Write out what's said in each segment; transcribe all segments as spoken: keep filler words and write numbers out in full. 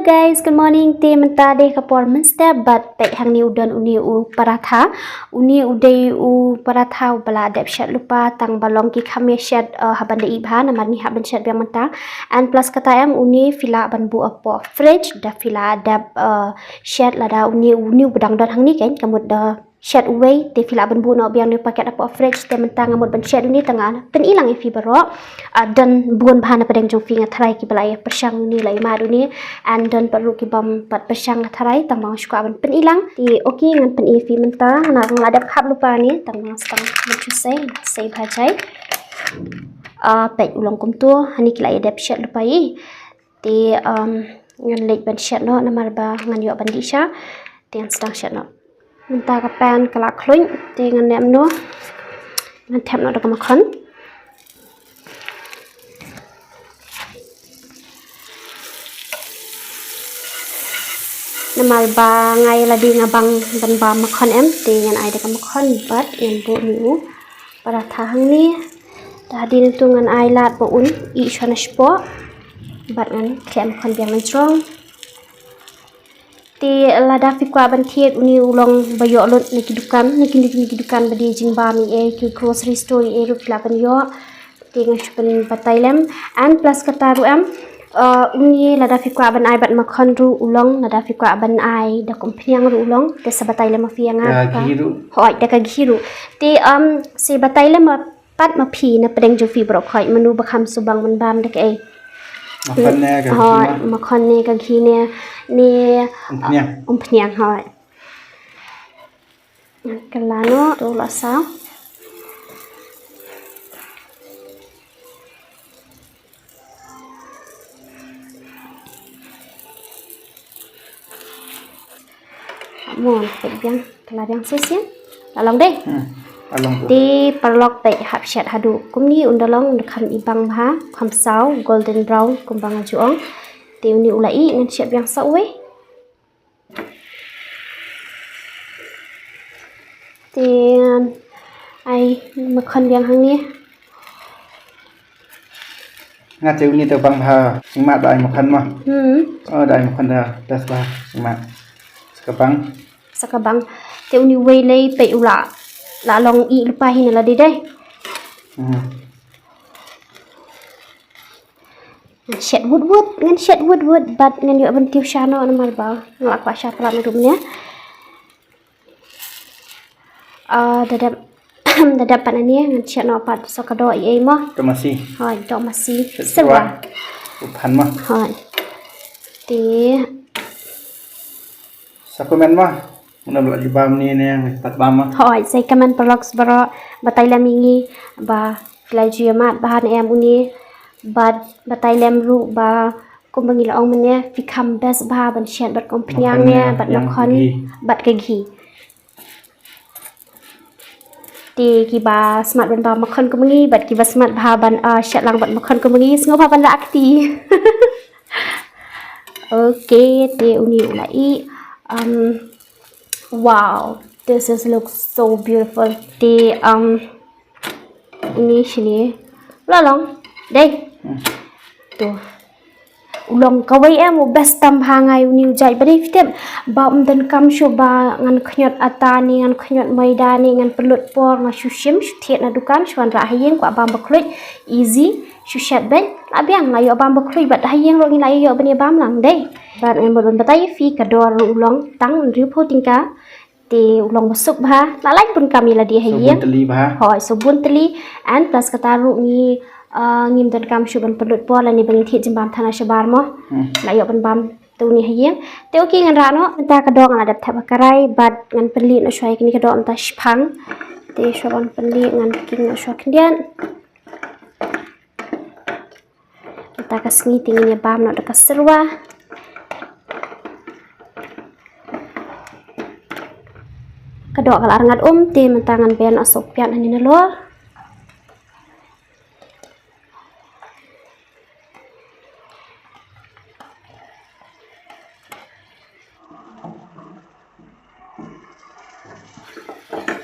Guys, good morning. Te mynta dei ka por mynstep bad peit hangne u don une u paratha. Une u dei u paratha uba la dep shet lypa tang ba long ki kham ïa shet, eh, haba da ih bha namar ngi hap ban shet biang mynta. And plus kata em une phi lah ban buh hapoh fridge da phi lah dep, eh, shet lada une une uba dang don hangne kan ka mut da shet uwei te phi lah ban buh noh biang ne paket hapoh fridge te mynta nga mut ban shet une tang nga pyni lang ïa phi baroh. Ah, don bun bha na pdeng jong phi nga tharai kiba la ïa pyrshang une la ïa mad une and don pat ruh kibym pat pyrshang nga tharai tang ba nga shu kwah ban pyni lang. Te okay ngan pyni ïa phi mynta nga la dep khap lypa ne tang ba nga sdang ban shu sei, sei bha jai. Ah, peit u long kumto, hangne ki la ïa dep shet lypa ïa. Te, um, ngan leit ban shet noh namar ba ngan ïoh ban dih sha. Te ngan sdang shet noh. Mynta ka pan ka la khluit te ngan nep noh. Ngan thep noh da ka makhon. Namar ba nga ïa lade nga bang ban bam makhon em te ngan ai da ka makhon bad ngan buh ne u paratha hangne. Te hadien nangtu ngan ai lad ba un ih shuwa na shapoh bad ngan khleh makhon biang na jrong. Te lada phi kwah ban thied une u long ba ïoh lut na ki dukan, na ki, na ki, na ki dukan ba die jingbam ïa ki grocery store ïa ruh phi lah ban ïoh. Te nga shu pynbatai lem and plus kata ruh em, uh, une lada phi kwah ban ai bad makhon ruh u long, lada phi kwah ban ai da ka umphniang ruh u long. Te sa batai lem ma phi ïa nga. Da ka ghee ruh. Hooid, da ka ghee ruh. Te, um, sa batai lem ma pat ma phi na pdeng jong phi baroh khoit mano ba kham sngewbang ban bam da kaei. Makhon ne ka ghee. Hooid, ma? Makhon ne ka ghee ne, ne umphniang. Umphniang, hooid. Kylla noh, to la saw. Mon, peit biang, kylla biang shisien. La long dei? Hmm, la long tu. Te paralok peit hap shet haduh kumne un da long, un da kham ibang bha, kham saw, golden brown kumba nga ju ong. Te une u la ih, ngan shet biang sa uwei. Te, um, ai makhon biang hangne. Nga te une te bang bha, sngewmat ba ai makhon ma. Hmm. Oh, da ai makhon da, das bha, sngewmat. Sa ka bang. Sa ka bang. Te une uwei lei peit u la, la long ih lypa hi na lade dei. Hmm. Ngan shet wut wut, ngan shet wut wut, bad ngan ïoh ban tiew sha noh namar ba nga la kwah sha palat naduh mynne. Ah, da dep, da dep pat nangne ngan shet noh pat sa ka doh ei ei mo. Doh masi. Hooid, doh masi. Shet syrwa. Syrwa. U phan mo. Hooid. Te. Sa comment mo. Mano ba la ju bam ne ne, pat bam mo. Hooid, sa comment paralok baroh, batai lem ïa ngi ba phi la ju ïa mad bha ne em une, bad batai lem ruh ba kumba ngi la ong mynne, phi kham best bha ban shet bad ka umphniang ne, bad makhon, bad ka ghee. Te kiba smat ban bam makhon kumba ngi, bad kiba smat bha ban, ah, shet lang bad makhon kumba ngi, sngewbha ban rah kti. Okay, te une u la ih. Um, wow, this is looks so beautiful. Te, um, une shane la long dei. Hmm. To. U long kawei em u best tam bha nga ïa une u jait ba dei phi tip. Ba ym donkam shuh ba ngan khñiot ata ne ngan khñiot maida ne ngan pynlut por, nga shu shim shu thied na dukan shu wan rah ha ïing, kwah bam ba khluit. Easy. Shu shet beit, la biang, la ïoh bam ba khluit bad ha ïing ruh ngi la ïoh ban ïa bam lang dei. Bad ngan mut ban batai ïa phi ka dor ruh u long tang hynriewphew tyngka. Te u long ba suk bha, la lait bun kam ïa lade ha ïing. Sngewbun tylli bha. Hooid, sngewbun tylli. And plus kata ruh ngi, ah, ngim donkam shuh ban pynlut por lane ba ngin thied jingbam than na shabar mo. Hmm. La ïoh ban bam te une ha ïing. Te okay ngan rah noh, mynta ka doh nga la dep thep ha karai bad ngan pynlieh noh shuwa ïa kane ka doh mynta shiphang. Te shuwa ban pynlieh ngan king noh shuwa khyndiat. Mynta ka sngi te ngin ïa bam noh da ka syrwa. Ka doh ka la arngat um te mynta ngan beh noh sohpiat hangne nalor.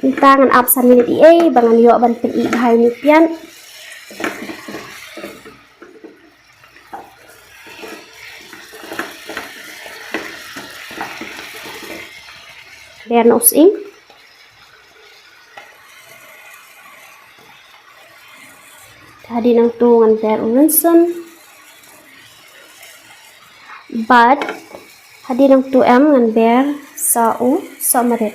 Mynta ngan ap san minit ei ei ba ngan ïoh ban pynïh bha ïa une u piat. Ber na u sying. Te hadien nangto ngan ber u rynsun. Bad hadien nangto em ngan ber sa u sohmarit.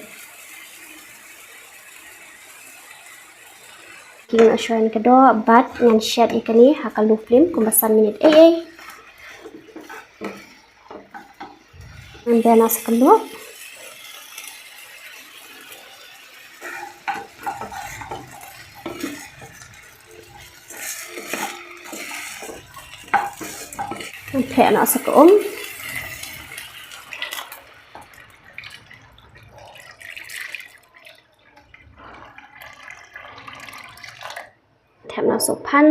King na shuwa ïa kane ka doh bad ngan shet ïa kane ha ka low flame kumba san minit ei ei. Ngan ber na sa kynduh. Ngan theh na sa ka um. Thep na sohphan.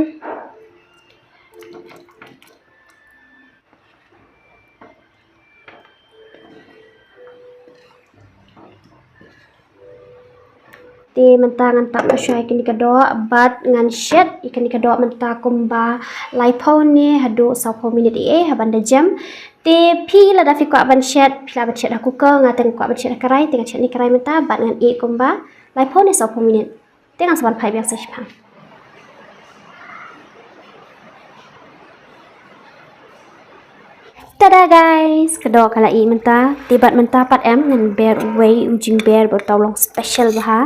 Te mynta ngan tap na shuwa ïa kane ka doh bad ngan shet ïa kane ka doh mynta kumba laiphew ne haduh sawphew minit ei ei ha ban da jem. Te phi lada phi kwah ban shet phi lah ban shet ha cooker, nga te nga kwah ban shet ha karai, te ngan shet ne karai mynta bad ngan ïeh kumba laiphew ne sawphew minit. Te ngan sa wan phai biang sa shiphang. Tada guys, ka doh ka la ih mynta. Te bad mynta pat em ngan ber uwei u jingber bad uta u long special bha.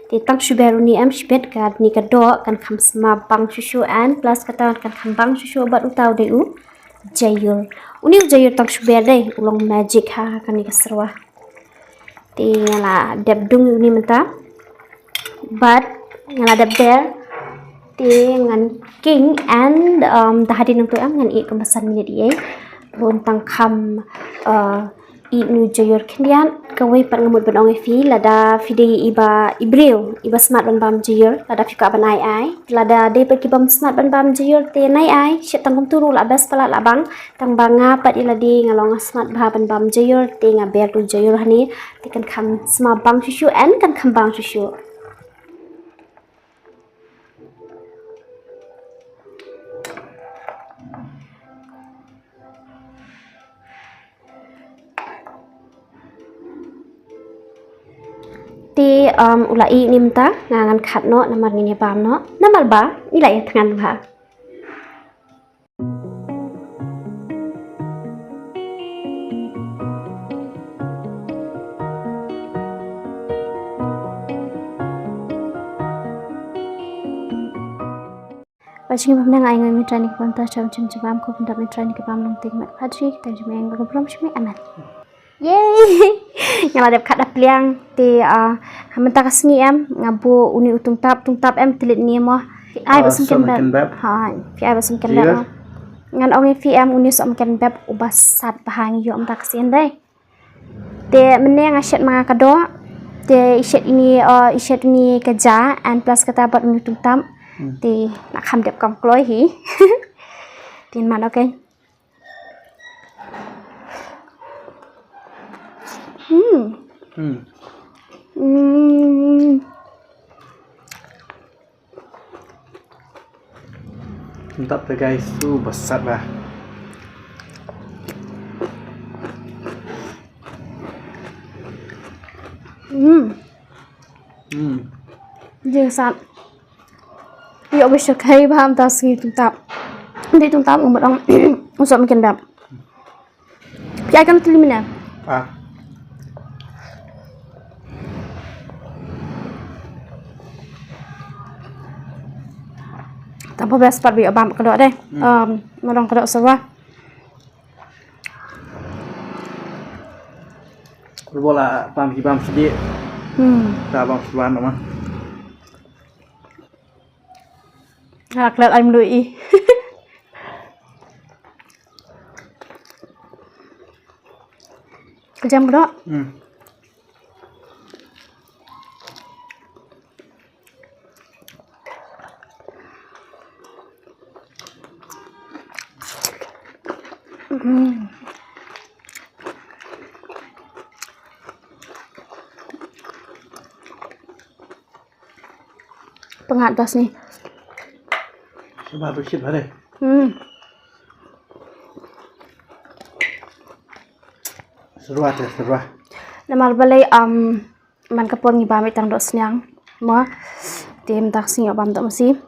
Te tang shu ber une em shibit kane ka doh kan kham sma bang shuh shuh and plus kata kan kham bang shuh shuh bad uta u dei u jaiur. Une u jaiur tang shu ber dei u long magic ha kane ka syrwa. Te nga la dep dung une mynta. Bad nga la dep ber. Te ngan king and um, da hadien nangto em ngan ïeh kumba san minit ei ei. Bun tang kham uh, ih une u jaiur khyndiat. Kawei pat nga mut ban ong ïa phi lada phi dei iba i briew iba smat ban bam jaiur lada phi kwah ban ai ai. Lada dei pat ki bym smat ban bam jaiur te nai ai shet tang kumtu ruh lah best palat lah bang. Tang ba nga pat ïa lade nga long nga smat bha ban bam jaiur te nga ber tu jaiur hangne te kan kham sma bang shuh shuh and kan kham bang shuh shuh. Te um, u la ih ne mynta nga ngan khat noh namar ngin ïa bam noh namar ba ngi la ïa thngan bha. Ba jingim bymneng ai ngoi mynta ni ka bam ta cham chim jibam ko bynta mynta ni ka bam long ting mat phatri kita jingim eng ba ka brom shim amen. Yay! Nga la dep khat da pliang te ah, ha mynta ka sngi em nga buh uni u tungtap, tungtap em te leit ni mo. Phi ai ba sum ken bep. Ha, phi ai ba sum ken bep. Ngan ong ïa phi em uni sum ken bep uba sat bha ngi ïoh mynta ka sngi dei. Te mynne nga shet ma nga ka doh. Te i shet ini, ah, i shet ini ka ja and plus kata bad uni u tungtap. Te na kham dep kam kloi hi. Tin man okay. Hmm. Hmm. Hmm. Mantap deh guys, tu basat lah. Hmm. Hmm. Jing sat. Ïoh bishar kai ba mynta sngi tungtap. Mynta tungtap ngam dang usop mungkin dap. Phi ai kam tili mina. Ah. Tang pa best part bi abam ka doh deh. Hmm. Um, ma dang ka doh serwa. Bola bam hi bam sidi. Hmm. Ta bam serwa nama. Ah, klet ai mlui. Kejam ka doh. Hmm. Hmm. Pyngat das ni. Seba tu shit bare. Hmm. Serwa te serwa. Namar balei, um, man ka por ngi bam ïa tang dohsniang, mo. Te mynta ka sngi bam doh masi.